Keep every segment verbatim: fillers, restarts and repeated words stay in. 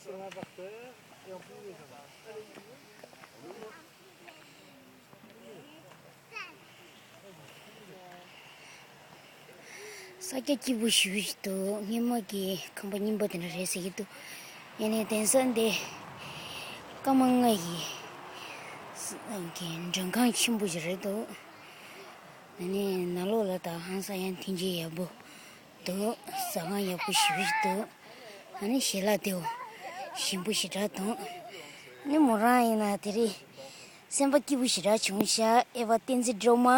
ས་ཆ་སྐྱིད་པོ་ཞེ་པོ་ཞིག་འདུག་སྔོན་མ་གི་ཁང་པ་རྙིང་པ་དེ་འདྲ་རེད་ཟེར་གྱི་འདུག་ཡིན་ནའི་གདན་ས་འདི་ཀརྨ་ལྔ་ཡི་ས་གི་མགྲོན་ཁང་ཆེན་པོ་ཞིག་རེད་འདུག་ཨ་ནི་ནང་ལོགས་ལ་ད་ཧང་སང་ཡང་ཐིན་ཇི་ཡག་པོ་འདུག་ཟ་ཁང་ཡག་པོ་ཞེ་པོ་ཞིག་འདུག་ཨ་ནི་ཞལ་ལག་དེའོ་ཞིམ་པོ་ཞེ་དྲག་འདུག་ཨ་ནི་མོ་རང་ཡིན་ན་དེ་རིང་སེམས་པ་སྐྱིད་པོ་ཞེ་དྲག་བྱུང་ཤག་ཨེ་བ་བསྟན་འཛིན་སྒྲོལ་མ།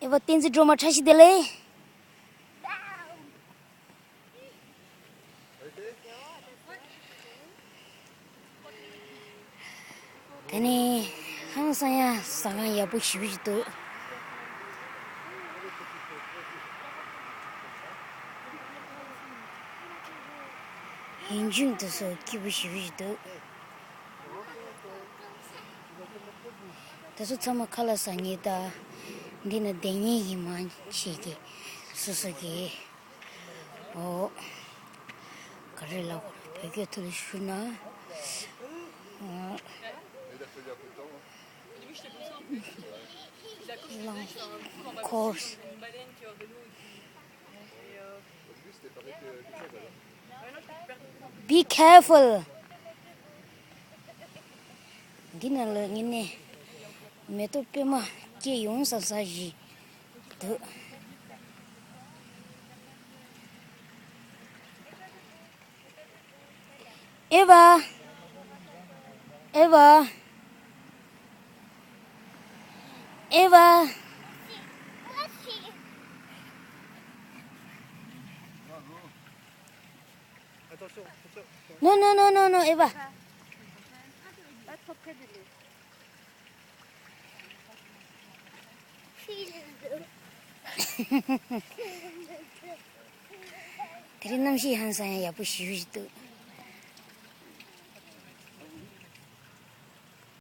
ཨེ་བ་བསྟན་འཛིན་སྒྲོལ་མ་བཀྲ་ཤིས་བདེ་ལེགས། དེ་ནས་ཧང་སང་ཡ་ཟ་ཁང་ཡག་པོ་ཞེ་པོ་ཞིག་འདུག་ཡིན་གཅིག་དེ་ཚོ་སྐྱིད་པོ་ཞེ་པོ་ཞིག་འདུག་དེ་ཚོ་ཚང་མ་ཁ་ལག་ཟ་མཁན་དང་འདི་ན་བསྡད་མཁན་ཡིན་མ་ཤེས་ཀྱི། སོ་སོ་གི། ཨོ། ག་རེ་ལབ་དགོས་རེད། བོད་སྐད་ཐོག་ལ་ཞུ་ན། ཨོ། རླངས་འཁོར། Be careful. འདི་ནང་ལ་ངེད་ནས་མེ་ཏོག་པད་མ་སྐྱེས་ཡོང་ས་ས་ཞིག་འདུག་ཨེ་བ། ཨེ་བ། ཨེ་བ། No, no, no, no, no, ཨེ་བ། དེ་རིང་གནམ་གཤིས་ཧང་སང་ཡག་པོ་ཞེ་པོ་ཞིག་འདུག